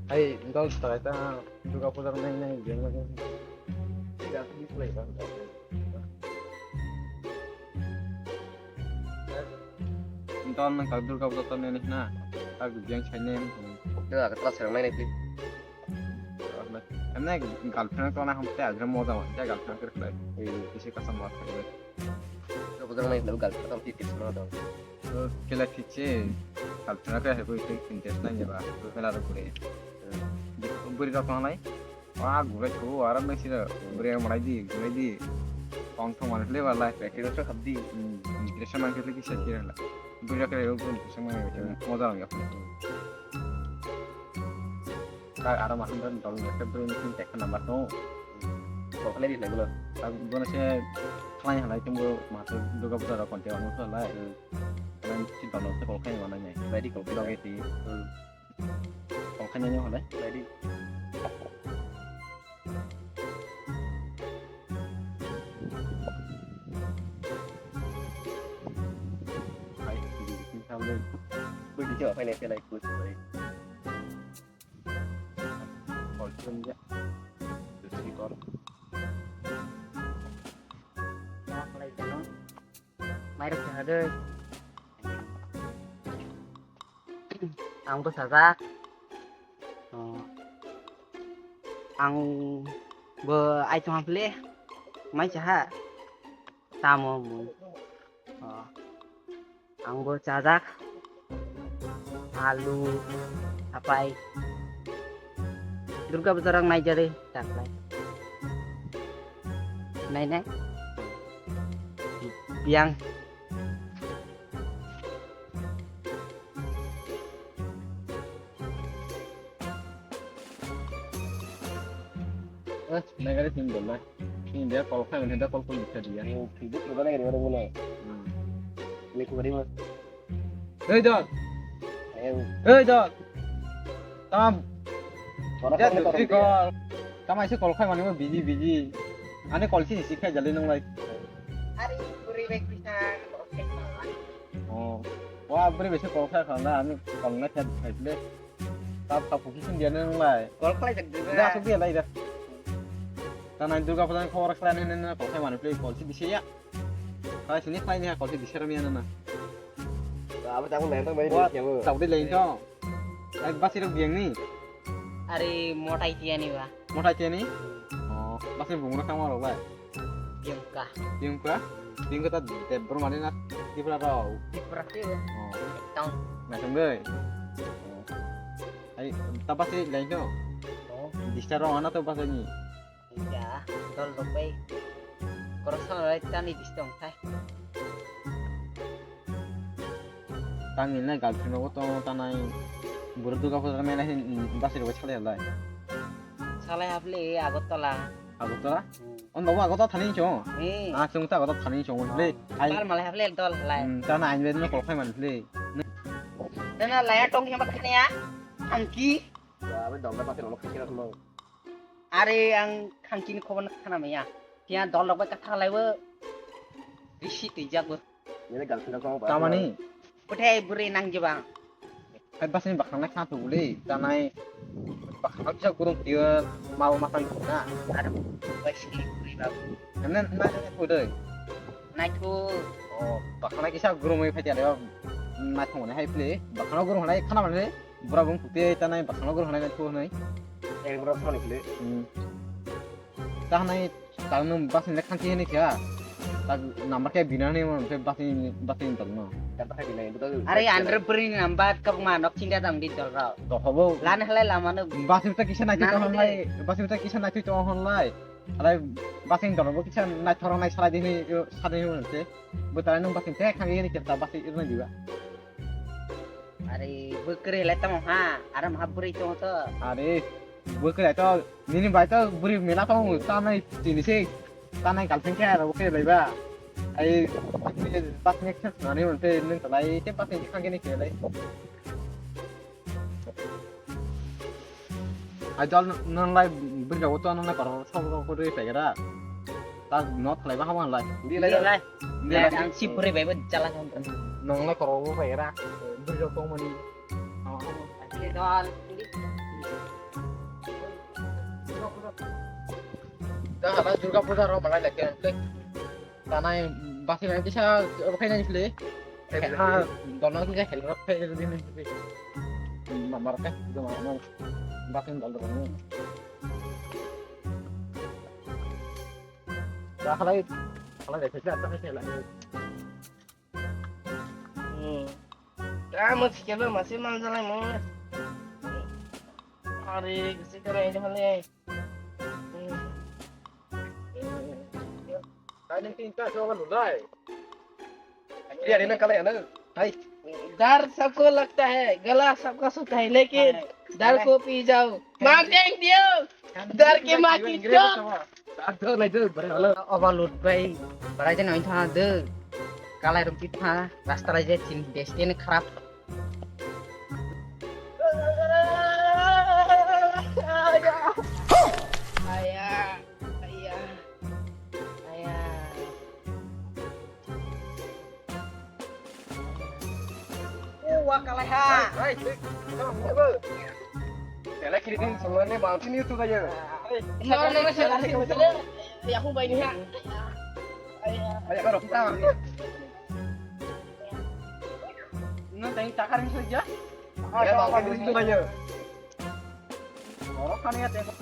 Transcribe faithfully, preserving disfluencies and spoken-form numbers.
Hai, dol takai ta Durga Puja nai nai jeng nai. Dol nang tak Durga Puja to nai na. Tak jeng sai nai. Dol aga tla serang nai nai pli. Emne girlfriend to na hamte ajra moja man. Girlfriend kir khlai. Isi kasam mat khlai. Bujang nai lo gal tam ti ti sma do. Kela kiche kalpana ka hebo te interest nai ba. Bela ro kure. Buri rok nai. Wa gure tu ara me sira buri manai di, gure di. Kong thong man le ba lai. Practice so habdi. Interest man ke ki sa kira la. Buri rok re interest man moja ang ya. Kak aro mahan don dol nge khe bwrwi ni tin tekha number tongo. Kok khlai di khlai gulo. Kak bono se khlai halai tongbo mato Durga Puja rok konti wngkha halai. Hmm. Khlai si dol se kok khlai manai nai. Khlai di kok khlai. Loge ti. Hmm. Kok khlai nai halai. Khlai di. Hai, di sini sampai. Bagi jawab hai nai khlai khlai. Call chum ya. Dusri call. Mairok jaga deh. Ang bo sajak. Oh. Ang bo ai tong hapli. Mai jaha. Tamo mo. Oh. Ang bo chajak. Alu, apai. Durga Puja rok nai jare, chaklai. Nai nai. Biang. Eh, nagari sini dulu. Ini dia call kan, ini dia call pun bisa dia. Ini sibuk juga lagi dia mulai. Hmm. Ini kau terima. Hei, Dol. Ayo. Hei, Dol. Tam. Mana dia kau tuh terima? Call. Tam aise call khai mani busy, busy. Ani call sini sih khai jali nung lai. Hari puri baik bisa. Oh. Wah, beri besok call khai karena ani call nggak khai khai deh. Tap tap kok kisun dia nang lai. Call khlai jak dulu. Dah, asuk dia lai dah. Tanai Durga Puja khobor khlai nang nang call khai mani play call si bisa ya. Khlai sini khlai ni call si bisa ramya nana. Abo tak nang tang bai. Wah, dia. Tak udah lain to. Ai basi rok biang ni. Ari motai tiani ba. Motai tiani? Oh, basi bungra kama rok lai. Biyungka. Biyungka? Biyungka ta Debbarma ni na Tripura rao? Tripura ke ba. Oh. Tong. Na tong dei. Oh. Ai, ta basi lain no? Oh. Dista rong ana to basi ni. Ya, dol rok bai. Koroksa rai tani dista ong thai. Tangni na girlfriend rogo tongo tanai. Buru Durga Puja mela hin basi rok salai lai. Salai hapli Agartala. Agartala? Hmm. On babu Agartala thani chong. Hmm. Ah, chong ta Agartala thani chong le. Ai. Bar malai hapli dol lai. Hmm, tana ain bedno kol khai man le. Tana laya tong yang bak ya. Angki. Wah, abe dol da pasi rok khai kira semua. Are ang khangchini khobor no khana maya. Tiya dol rok bai katha lai bo. Risi twijak bo. Ini girlfriend kau apa? Tamani? Kothai bwrwi nang jibang. Hai basni bakhang na kha tu le, tanai bakhang kisa gurung tiyo mau makan na. Ada bai sini bwrwi babu. Emne na ne ko dei. Nai tu. Oh, bakhang kisa gurung mai phai tiya le. Nai thong ne hai ple. Bakhang gurung hai khana mane. Bura bung pute tanai bakhang gurung hai nai tu nai. Yang bura thong ne ple. Hmm. Ta hanai ta nung bus ni khanti hini kya. Ta number kya bina ni mo, bus ni, bus ni tong no. Are andre bri number kok ma nok chinda tang di dol rao. To hobo. Lan halai lama no. Bus ni ta kisa nai to hon lai. Bus ni ta kisa nai to hon lai. Alai bus ni tong bo kisa nai thoro nai sala di ni, sala di ni mo te. Bo ta nung bus ni te khanti hini kya ta bus ni irna juga. Are bwkrwi lai tamo ha, are maha bwrwi tongo to. Are bwkrwi lai to, nini bai to bwrwi mela tongo, tanai tini se, tanai girlfriend khe aro khe laiba. Ai bus ni khe nani monte nung talai, te bus ni khe khe ni khe lai. Ai dol nang lai bwrwi rok to nang lai korok sok rok rwi pegera. Ta no thalai ba hama lai. Di lai. Di lai. Di lai. Ang si bwrwi bai bo chala thang. Nang lai korok bo pegera. Bwrwi rok tong mani. Hama hama. Dal. Dah, hala Durga Puja ro malai lagi. Tanai basi mai kisa okai nai sile. Ha, dono kisa help rok khai ri ni. Mamar ka, dono basi dal dono. Dah, halai, halai deh, kita tak kisa lah. Hmm. Ah, mau sikit lo, masih mau jalan mau. Hari, kisi kena ini hal ni. Hmm. Tadi kita coba dulu dai. Iya, ini kalau ya, nah. Hai. डर सबको लगता है, गला सबका सूखता है, लेकिन डर को पी जाओ। मांग देंगे दियो, डर के मांग दो। Overload bai, barai jani oin thana de. Kalai rum ti thana, rasta lai je tin destiny kharap. Aya, aya, aya. Wa kalai ha. Hai, hai, hai. Tela kiri din semua ni bangsi ni tu saja. No, no, no, sila, sila, sila. Ya, aku bayi ni ha. Ayo, kalau kita. No, tadi takar ni saja. Ya, bangsi ni tu saja. Orang kan ya, tengok.